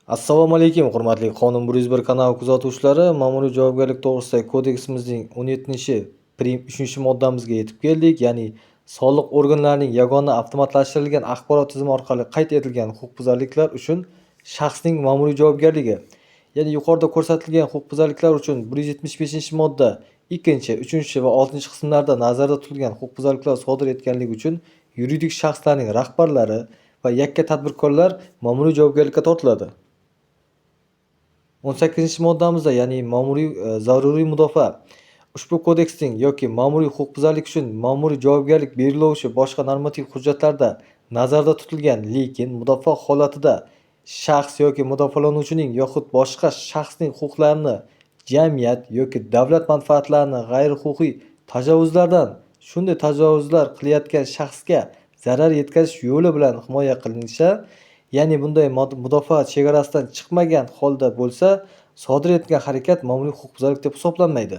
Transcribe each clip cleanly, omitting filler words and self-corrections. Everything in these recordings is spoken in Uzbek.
Assalomu alaykum, hurmatli Qonun 101 kanali kuzatuvchilari. Ma'muriy javobgarlik to'g'risidagi kodeksimizning 17-prim 3-moddamizga yetib keldik. Ya'ni soliq organlarining yagona avtomatlashtirilgan axborot tizimi orqali qayd etilgan huquqbuzarliklar uchun shaxsning ma'muriy javobgarligi. Ya'ni yuqorida ko'rsatilgan huquqbuzarliklar uchun 175-modda 2, 3 va 6-qismlarda nazarda tutilgan huquqbuzarliklar sodir etganligi uchun yuridik shaxslarning rahbarlari va yakka tadbirkorlar ma'muriy javobgarlikka tortiladi. 18-moddamizda, ya'ni ma'muriy zaruriy mudofaa. Ushbu kodeksning yoki ma'muriy huquqbuzarlik uchun ma'muriy javobgarlik belgilovchi boshqa normativ hujjatlarda nazarda tutilgan, lekin mudofaa holatida shaxs yoki mudofaalanuvchining yoxud boshqa shaxsning huquqlarini, jamiyat yoki davlat manfaatlarini g'ayrihuquqiy tajovuzlardan shunday tajovuzlar qilayotgan shaxsga zarar yetkazish yo'li bilan himoya qilinsa, ya'ni bunday mudofaa chegarasidan chiqmagan holda bo'lsa, sodir etgan harakat ma'muriy huquqbuzarlik deb hisoblanmaydi.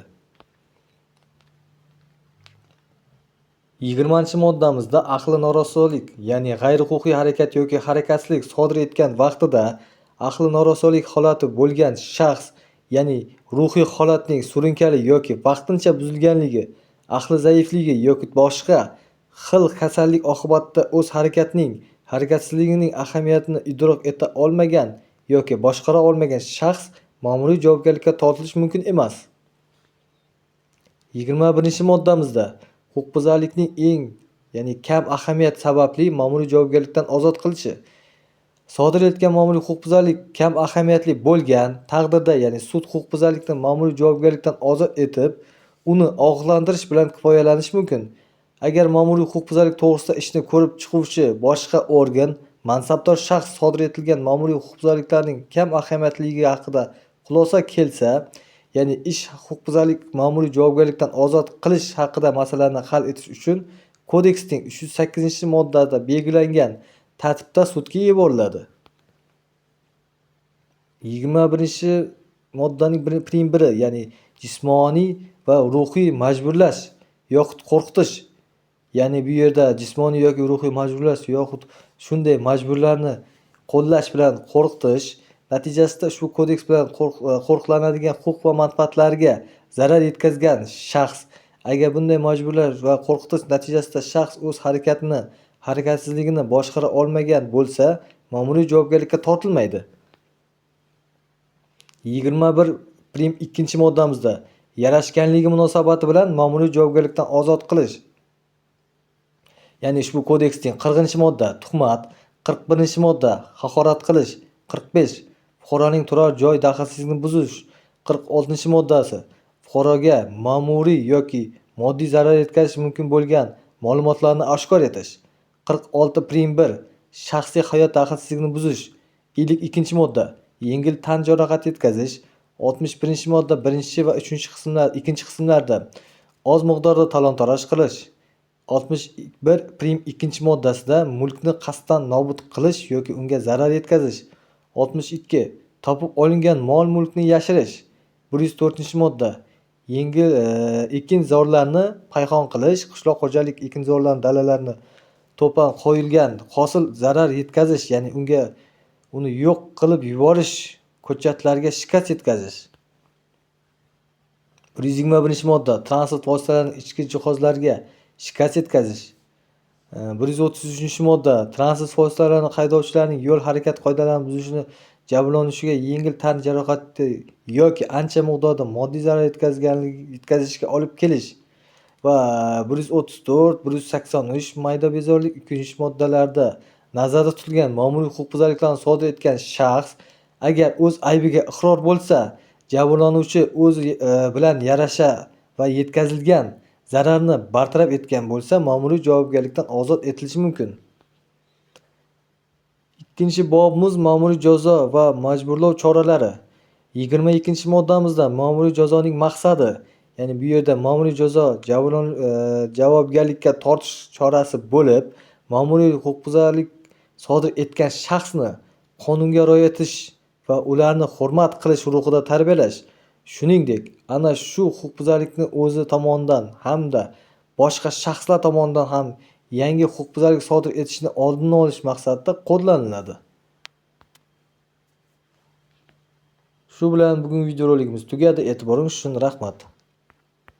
20-moddamizda aqli norasolik, ya'ni g'ayrihuquqiy harakat yoki harakatsizlik sodir etgan vaqtida aqli norasolik holati bo'lgan shaxs, ya'ni ruhiy holatning surunkali yoki vaqtincha buzilganligi, aqli zaifligi yoki boshqa xil kasallik oqibatida o'z harakatining, harakatsizligining ahamiyatini idrok eta olmagan yoki boshqara olmagan shaxs ma'muriy javobgarlikka tortilishi mumkin emas. 21-moddamizda huquqbuzarlikning eng, ya'ni kam ahamiyat sababli ma'muriy javobgarlikdan ozod qilishi. Sodir etgan ma'muriy huquqbuzarlik kam ahamiyatli bo'lgan taqdirda, ya'ni sud huquqbuzarlikni ma'muriy javobgarlikdan ozod etib, uni ogohlantirish bilan kifoyalanishi mumkin. Agar ma'muriy huquqbuzarlik to'g'risida ishni ko'rib chiquvchi boshqa organ mansabdor shaxs sodir etilgan ma'muriy huquqbuzarliklarning kam ahamiyatliligi haqida xulosa kelsa, ya'ni ish huquqbuzarlik ma'muriy javobgarlikdan ozod qilish haqida masalani hal etish uchun kodeksning 308-moddada belgilangan tartibda sudga yuboriladi. 21-moddaning prim 1, ya'ni jismoniy va ruhiy majburlash yoxud qo'rqitish. Ya'ni bu yerda jismoniy yoki ruhiy majburlash yoxud shunday majburlarni qo'llash bilan qo'rqitish natijasida ushbu kodeks bilan qo'riqlanadigan huquq va manfaatlarga zarar yetkazgan shaxs, agar bunday majburlash va qo'rqitish natijasida shaxs o'z harakatini, harakatsizligini boshqara olmagan bo'lsa, ma'muriy javobgarlikka tortilmaydi. 21 prim 2-moddamizda yarashganligi munosabati bilan ma'muriy javobgarlikdan ozod qilish. Ya'ni ushbu kodeksning 40-modda tuhmat, 41-modda haqorat qilish, 45 fuqaroning turar joy daxlsizligini buzish, 46-moddasi fuqaroga ma'muriy yoki moddiy zarar yetkazish mumkin bo'lgan ma'lumotlarni oshkor etish, 46 prim 1 shaxsiy hayot daxlsizligini buzish, 52-modda yengil tan jarohati yetkazish, 61-modda 1 va 3-qismlar, 2-qismlarda oz miqdorda talon-taroj qilish, 61 prim 2-moddasida mulkni qasddan nobud qilish yoki unga zarar yetkazish, 62 topib olingan mol-mulkni yashirish, 104-modda yengil ekinzorlarni payhon qilish, qishloq xo'jalik ekinzorlarini, dalalarini to'pan qo'yilgan hosil zarar yetkazish, ya'ni unga uni yo'q qilib yuborish, ko'chatlarga shikast yetkazish. 121-modda transport vositalarining ichki jihozlariga shikast yetkazish. 133-modda transport vositalarini haydovchilarining yo'l harakati qoidalarini buzishini jabrlanuvchiga yengil tan jarohati yoki ancha miqdorda moddiy zarar yetkazishga olib kelish va 134, 183 mayda bezorlik 2-moddalarda nazarda tutilgan ma'muriy huquqbuzarliklarni sodir etgan shaxs agar o'z aybiga iqror bo'lsa, jabrlanuvchi o'zi bilan yarasha va yetkazilgan zararni bartaraf etgan bo'lsa, ma'muriy javobgarlikdan ozod etilishi mumkin. 2-bobimiz ma'muriy jazo va majburlov choralari. 22-moddamizda ma'muriy jazoning maqsadi, ya'ni bu yerda ma'muriy jazo javobgarlikka tortish chorasi bo'lib, ma'muriy huquqbuzarlik sodir etgan shaxsni qonunga rioya etish va ularni hurmat qilish ruhida tarbiyalash, shuningdek, ana shu huquqbuzarlikni o'zi tomonidan hamda boshqa shaxslar tomonidan ham yangi huquqbuzarlik sodir etishni oldini olish maqsadida qo'llaniladi. Shu bilan bugungi videorolikimiz tugadi. E'tiboringiz uchun rahmat.